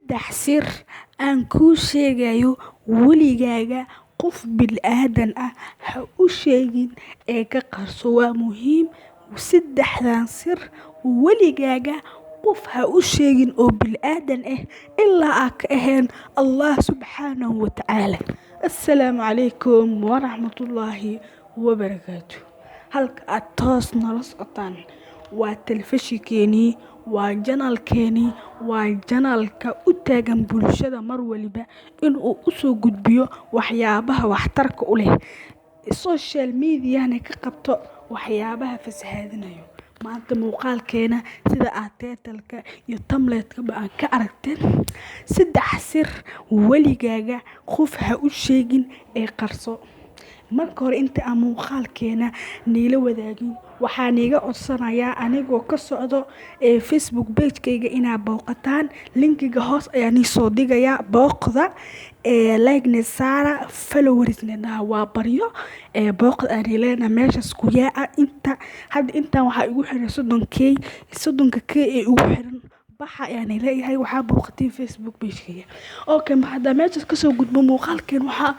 Saddex sir aan kuu sheegayo weligaaga qof bini'aadan ah ha u sheegin ee ka qarso, waa muhiim. Saddexdan sir weligaaga qof ha u sheegin oo bini'aadan ah ilaa aa ka ahayn Allah subxaanahu wa tacaala. Assalaamu calaykum waraxmatullaahi wabarakaatu. Halka aad toos noola socotaan waa telefishinkeenii, waa channelkeenii, waa channelka u taagan bulshada mar waliba inuu u soo gudbiyo waxyaabaha waxtarka u leh, social mediana ka qabto waxyaabaha fasahaadinayo. Maanta muuqaalkeena, sida aad titleka iyo thumbnailkaba aad ka aragteen, saddex sir weligaaga qof ha u sheegin ee qarso. Marka hore, inta aan muuqaalkeena niila wadaagin, waxaa niiga codsanayaa anigoo ka socdo ee Facebook pagekayga inaa booqataan. Linkiga hoos ayaa nii soo dhigayaa. Booqda ee like-ne saara, followersne dhaha, waa baryo ee booqda aan leena meeshaas ku yaaca. Inta hadda intaan waxaa igu xiran 30K, 30K ee igu xiran baxa ayaan leeyahay. Waxaa booqatiin Facebook pagekayga. Okay, haddaa meeshaas kasoo gudbo, muuqaalkeen waxaa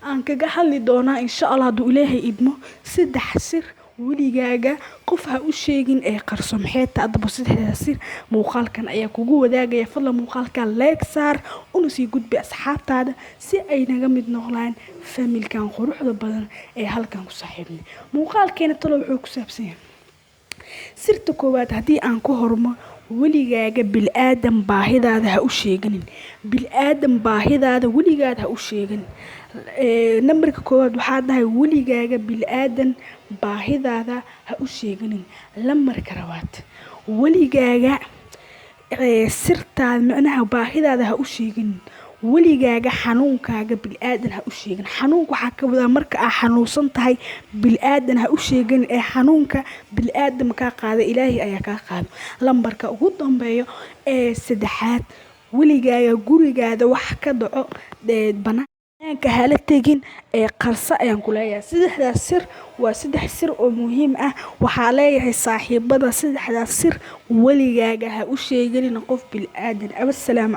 aan kaga hadli doonaa, insha Allah hadduu Ilaahay idmo, saddex sir weligaaga qof ha u sheegin ee qarso. Maxay tahay haddaba saddexdaas sir? Muuqaalkan ayaa kugu wadaagaya. Fadlan muuqaalkan like saar, una sii gudbi asxaabtaada si ay naga mid noqdaan familykan quruxda badan ee halkan ku saaxiibnay. Muuqaalkeena talo wuxuu ku saabsan yahay sirta koowaad. Haddii aan ku hormo, weligaaga bilaadan baahidaada ha u sheeganin. Bilaadan baahidaada weligaada ha u sheeganin. Nambarka koowaad waxaa dhahay: weligaaga bilaadan baahidaada ha u sheeganin. Lambarka labaad, weligaaga sirtaada, micnaha baahidaada ha u sheegin. Weligaaga xanuunkaaga bilaadan ha u sheegin. Xanuunka waxaa ka wadaa marka aa xanuunsan tahay, bilaadan ha u sheegin ee xanuunka bilaadan kaa qaada, Ilaahay ayaa kaa qaado. Lambarka ugu dambeeyo ee saddexaad, weligaaga gurigaada wax ka dhaco banaanka hala tegin ee qarso ayaan ku leeyahay. Saddexdaas sir waa saddex sir oo muhiim ah. Waxaa leeyahay saaxiibada, saddexdaas sir weligaaga ha u sheegin qof bilaadan. Assalaamu.